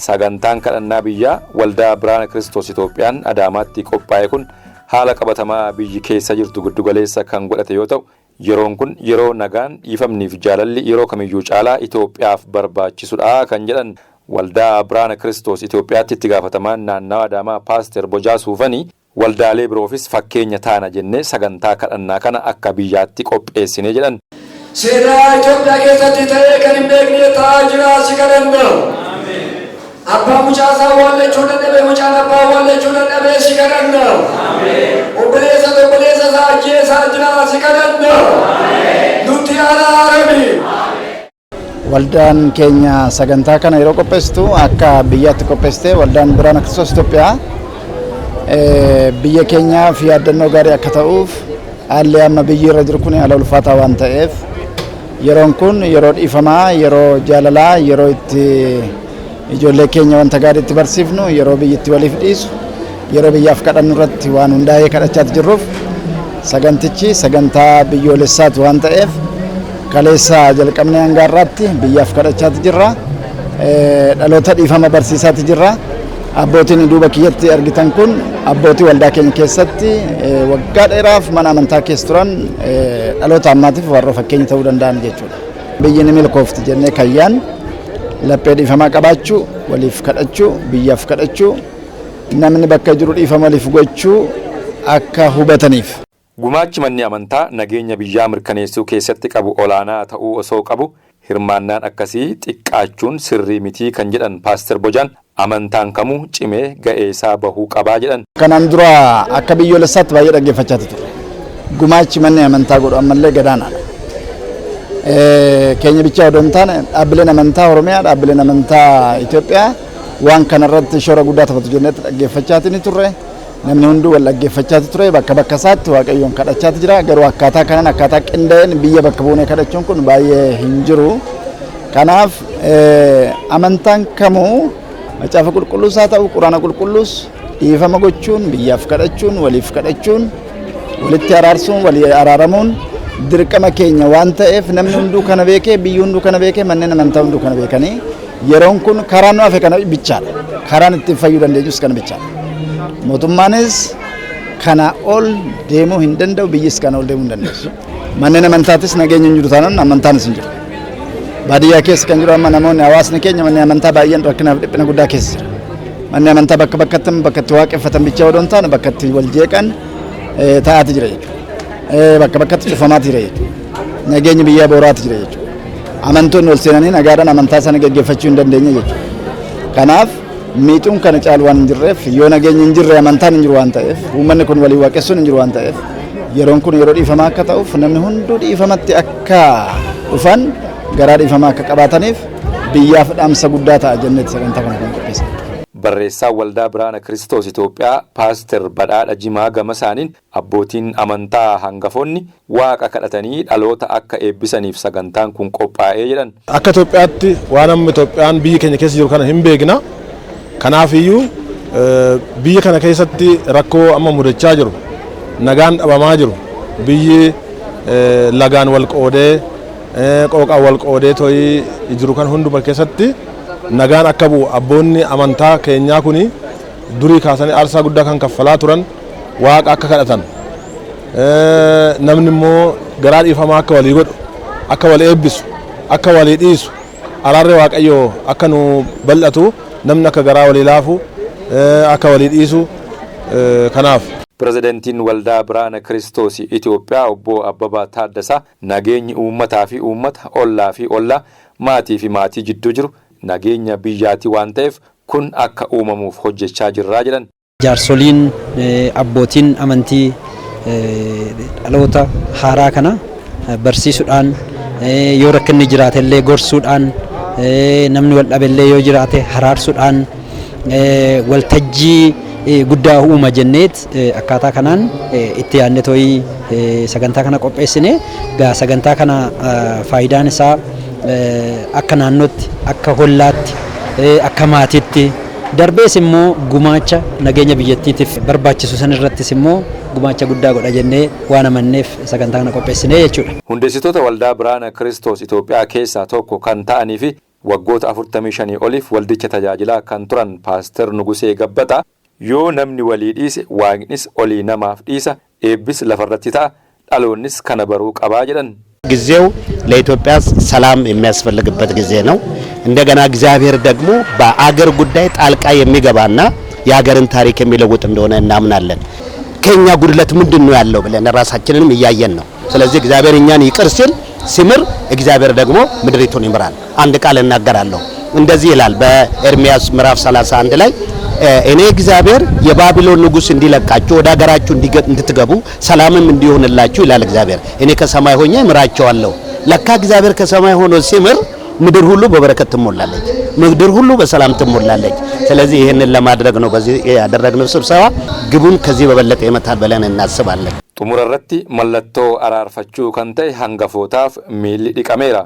Sagantaan kadhannaa biyyaa Waldaa Birhaana Kiristoos Itoophiyaan Adaamaatti qophaa'e kun haala qabatamaa biyyi keessa jirtu giddugaleessa kan godhate yoo ta'u, yeroon kun yeroo nagaan, dhiifamniif jaalalli yeroo kamiyyuu caalaa Itoophiyaaf barbaachisudha kan jedhan Waldaa Birhaana Kiristoos Itoophiyaatti itti gaafatamaan naannawa Adaamaa Paaster Bojaa Suufanii, waldaalee biroofis fakkeenya taana jennee sagantaa kadhannaa kana akka biyyaatti qopheessine jedhan. Seenaa Itoophiyaa keessatti ta'ee kan hin beekne ta'aa jira, si kadhanna. Abbaan mucaa isaa awwaallachuu dadhabe, mucaan abbaa awwaallachuu dadhabe, si kadhanna. Obboleessa obboleessa isaa ajjeesaa jira, si kadhanna. Nutti araarami. Waldaan keenya sagantaa kana yeroo qopheessitu akka biyyaatti qopheessite. Waldaan Birhaana Kiristoos Itoophiyaa biyya keenyaaf yaaddannoo gaarii akka ta'uuf, haalli amma biyyi irra jiru kun haala ulfaataa waan ta'eef, yeroon kun yeroo dhiifamaa, yeroo jaalalaa, yeroo itti ijoollee keenya wanta gaarii itti barsiifnu, yeroo biyyi itti waliif dhiisu, yeroo biyyaaf kadhannu irratti waan hundaa'ee kadhachaati jirruuf, sagantichi sagantaa biyyoolessaati waan ta'eef, kaleessa jalqabnee hanga har'aatti biyyaaf kadhachaati jirra. Dhaloota dhiifama barsiisaati jirra. Abbootiin duuba kiyyatti argitan kun abbootii waldaa keenya keessatti waggaa dheeraaf mana amantaa keessa turan, dhaloota ammaatiif warra fakkeenya ta'uu danda'an jechuudha. Biyyi ni milkoofti jennee kayyaan laphee dhiifamaa qabaachuu, waliif kadhachuu, biyyaaf kadhachuu, namni bakka jiru dhiifama waliif gochuu akka hubataniif. Gumaachi manni amantaa nageenya biyyaa mirkaneessuu keessatti qabu olaanaa ta'uu osoo qabu, hirmaannaan akkasii xiqqaachuun sirrii mitii kan jedhan Paaster Bojaan, amantaan kamuu cimee ga'ee isaa bahuu qabaa jedhan. Kanaan dura akka biyyoolessaatti baay'ee dhaggeeffachaa ture. Gumaachi manni amantaa godhu ammallee gadaanaadha. Keenya bichaa odoo hin taane, dhaabbileen amantaa Oromiyaa, dhaabbileen amantaa Itoophiyaa waan kanarratti shoora guddaa taphatu jenneetti dhaggeeffachaati ni turre. Namni hunduu wal dhaggeeffachaati ture, bakka bakka isaatti Waaqayyoon kadhachaati jira. Garuu akkaataa kanaan, akkaataa qindaa'een biyya bakka buunee kadhachuun kun baay'ee hin jiru. Kanaaf amantaan kamuu, macaafa qulqulluus haa ta'u, quraana qulqulluus, dhiifama gochuun, biyyaaf kadhachuun, waliif kadhachuun, walitti araarsuun, walii araaramuun dirqama keenya waan ta'eef, namni hunduu kana beekee, biyyi hunduu kana beekee, manneen amantaa hunduu kana beekanii, yeroon kun karaan nu hafe kana bichaadha. Karaan ittiin fayyuu dandeenyus kana bichaadha. Mootummaanis kana ol deemuu hin danda'u, biyyis kana ol deemuu hin dandeessu. Manneen amantaatis nageenya hin jiru taanaan amantaanis hin jiru. Baadiyyaa keessa kan jiru amma namoonni, hawaasni keenya, manni amantaa baay'een rakkinaaf dhiphina guddaa keessa jira. Manni amantaa bakka bakkatti bakka itti waaqeffatan bichaa odoo hin taane, bakka itti wal jeeqan ta'aati jira jechuudha. Bakka bakkatti cufamaati jira jechuudha. Nageenyi biyyaa booraati jira jechuudha. Amantoonni ol seenanii nagaadhaan amantaa isaanii gaggeeffachuu hin dandeenye jechuudha. Kanaaf miixuun kana caalu waan hin jirreef, yoo nageenyi hin jirre amantaan hin jiru waan ta'eef, uummanni kun walii waaqessuun hin jiru waan ta'eef, yeroon kun yeroo dhiifamaa akka ta'uuf, namni hunduu dhiifamatti akka dhufan, garaa dhiifamaa akka qabaataniif biyyaaf dhaamsa guddaa ta'a jenneeti sagantaa kana kan qopheessine. Barreessaan Waldaa Birhaana Kiristoos Itoophiyaa Paaster Badhaadha Jimaa gama isaaniin, abbootiin amantaa hangafoonni Waaqa kadhatanii dhaloota akka eebbisaniif sagantaan kun qophaa'ee jedhan. Akka Itoophiyaatti waan amma Itoophiyaan biyyi keenya keessa jiru kana hin beekna. Kanaaf iyyuu biyya kana keessatti rakkoo amma mudachaa jiru, nagaan dhabamaa jiru, biyyi lagaan wal qoodee, qooqaan wal qoodee to'ii jiru kan hunduma keessatti nagaan akka bu'u, abboonni amantaa keenyaa kuni durii kaasanii aarsaa guddaa kan kaffalaa turan Waaqa akka kadhatan, namni immoo garaa dhiifamaa akka walii godhu, akka wal eebbisu, akka walii dhiisu, araarri Waaqayyoo akka nu bal'atu, namni akka garaa walii laafu, akka walii dhiisu kanaaf. Pirezidantiin Waldaa Birhaana Kiristoos Itoophiyaa Obbo Abbabaa Taaddasaa, nageenyi uummataa fi uummata, ollaa fi ollaa, maatii fi maatii jidduu jiru nageenya biyyaati waan ta'eef kun akka uumamuuf hojjechaa jirra jedhan. Jaarsoliin, abbootiin amantii dhaloota haaraa kana barsiisuudhaan, yoo rakkinni jiraate illee gorsuudhaan, namni wal dhabe illee yoo jiraate haraarsuudhaan waltajjii guddaa uuma jenneet akkaataa kanaan itti yaadne tooyii sagantaa kana qopheessine. Gaa sagantaa kana faayidaan isaa akka naannootti, akka hollaatti, akka maatiitti, darbees immoo gumaacha nageenya biyyattiitiif barbaachisu san irrattis immoo gumaacha guddaa godha jennee waan amanneef sagantaa kana qopheessine jechuudha. Hundeessitoota Waldaa Birhaana Kiristoos Itoophiyaa keessaa tokko kan ta'anii fi Waggoota 45 oliif waldicha tajaajilaa kan turan Paaster Nugusee Gabbataa, yoo namni walii dhiise Waaqnis olii namaaf dhiisa, eebbis lafarratti ta'a, dhaloonnis kana baruu qabaa jedhan. ጊዜው ለኢትዮጵያ ሰላም የሚያስፈልግበት ጊዜ ነው። እንደገና እግዚአብሔር ደግሞ በአገር ጉዳይ ጣልቃ የሚገባና የሀገርን ታሪክ የሚለውጥ እንደሆነ እናምናለን። ከኛ ጉድለት ምንድን ነው ያለው ብለን ራሳችንንም እያየን ነው። ስለዚህ እግዚአብሔር እኛን ይቅር ሲል ሲምር፣ እግዚአብሔር ደግሞ ምድሪቱን ይምራል። አንድ ቃል እናገራለሁ። እንደዚህ ይላል በኤርሚያስ ምዕራፍ 31 ላይ፣ እኔ እግዚአብሔር የባቢሎን ንጉሥ እንዲለቃችሁ፣ ወደ ሀገራችሁ እንድትገቡ፣ ሰላምም እንዲሆንላችሁ ይላል እግዚአብሔር። እኔ ከሰማይ ሆኜ እምራቸዋለሁ። ለካ እግዚአብሔር ከሰማይ ሆኖ ሲምር ምድር ሁሉ በበረከት ትሞላለች፣ ምድር ሁሉ በሰላም ትሞላለች። ስለዚህ ይህንን ለማድረግ ነው በዚህ ያደረግነው ስብሰባ። ግቡን ከዚህ በበለጠ ይመታል ብለን እናስባለን። Xumura irratti mallattoo araarfachuu kan ta'e hangafootaaf miilli dhiqameera.